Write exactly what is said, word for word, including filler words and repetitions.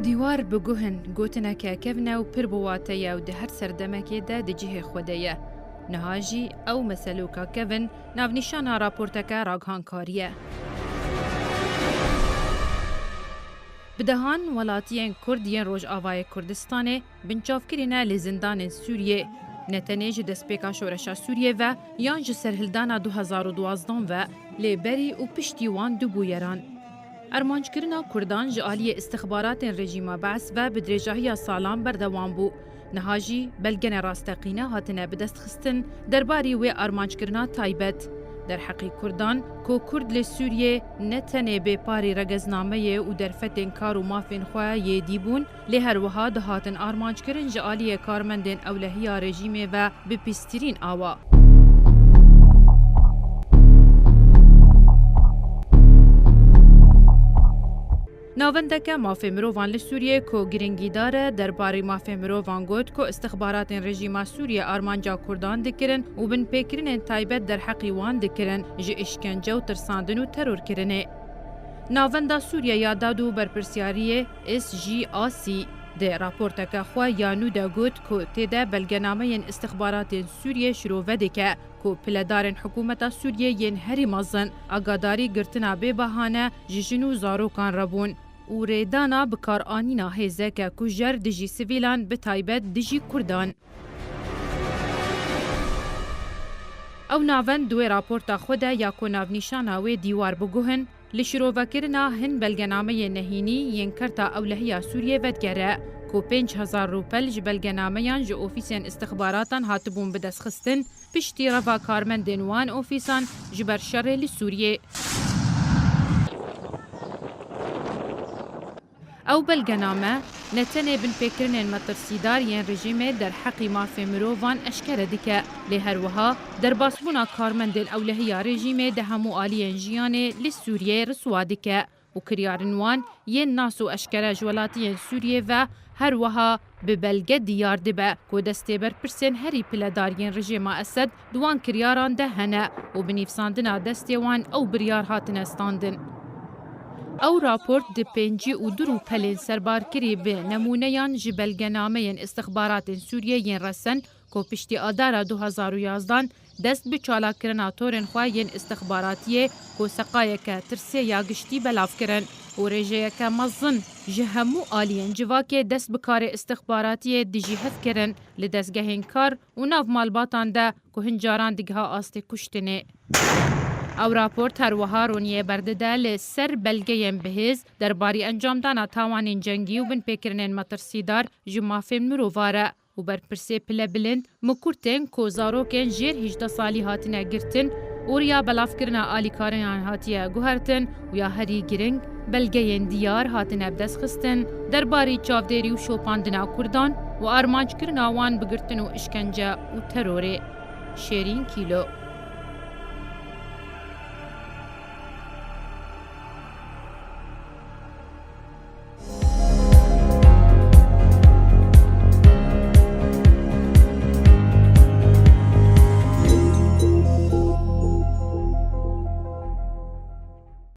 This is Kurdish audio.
Dîwar bi guh in, gotineke kevn e û pir bi wate ye û di her serdemekê de di cihê xwe de ye. Niha jî ew meseloka kevn navnîşana raporteke ragihankarî ye. Bi dehan welatiyên Kurd yên Rojavayê Kurdistanê binçavkirî ne li zindanên Sûriyê, ne tenê ji destpêka şoreşa Sûriyê ve yan ji serhildana du hezar û duwazdeh ve, lê berî û piştî wan du bûyeran. Armanckirina Kurdan ji aliyê istixbaratên rejîma Bees ve bi dirêjahiya salan berdewam bû. Niha jî belgene rasteqîne hatine bidestxistin derbarî wê armanckirina taybet. Derheqî Kurdan, ku Kurd li Sûriyê ne tenê bêparî regeznameyê û derfetên kar û mafên xwe yê dî bûn, lê her wiha dihatin armanckirin ji aliyê karmendên ewlehiya rejîmê ve bi pîstirîn awa. Navendeke mafê mirovan li Sûriyê ku giringîdar e, derbarî mafê mirovan got ku istixbaratên rejîma Sûriyê armanca Kurdan dikirin û binpêkirinên taybet derheqî wan dikirin, ji îşkence û tirsandin û terorkirinê. Navenda Sûriye ya Dad û Berpirsyariyê, S G A C, di raporteke xwe ya nû de got ku tê de belgenameyên istixbaratên Sûriyê şirove dike ku piledarên hikûmeta Sûriyê yên herî mezin agadarî girtina bê bahane ji jin û zarokan re bûn û rêdana bikaranîna hêzeke kujer dijî sivîlan, bi taybet dijî Kurdan. Ew navend di wê raporta xwe de ya ku navnîşana wê dîwar bi guh in, li şirovekirina hin belgenameyên nehînî yên Kerta Ewlehiya Sûriyê vedigere, ku pênc hezar rûpel ji belgenameyan ji ofîsên istixbaratan hatibûn bidestxistin, piştî reva karmendên wan ofîsan ji ber şerê li Sûriyê. Ew belgename ne tenê binpêkirinên metirsîdar yên rejîmê derheqî mafê mirovan eşkere dike, lê her wiha derbasbûna karmendên ewlehiya rejîmê di hemû aliyên jiyanê li Sûriyê riswa dike û kiryarên wan yên nas û eşkere ji welatiyên Sûriyê ve her wiha bi belge diyar dibe ku destê berpirsên herî piledar yên rejîma Esed di wan kiryaran de hene û bi nîvsandina destê wan ew biryar hatine standin. Ew raport di pêncî û du rûpelên serbarkirî bi nemûneyan ji belgenameyên istixbaratên Sûriyê yên resen ku piştî Adara du hezar û yazdan dest bi çalakirina torên xwe yên istixbaratiyê ku seqayeke tirsê ya giştî belav kirin û rêjeyeke mezin ji hemû aliyên civakê dest bi karê istixbaratiyê dijî hev kirin li dezgehên kar û nav malbatan de ku hin caran digiha astê kuştinê. Ew raport her wiha roniyê berdide li ser belgeyên bihêz derbarî encamdana tawanên cengî û binpêkirinên metirsîdar ji mafên mirova re û berpirsê pile bilind, mikur tên ku zarokên jêr hejdeh salî hatine girtin û riya belavkirina alîkariyan hatiye guhertin û ya herî giring, belgeyên diyar hatine bidestxistin derbarî çavdêrî û şopandina Kurdan û armanckirina wan bi girtin û îşkence û terorê. Şêrîn Kîlo.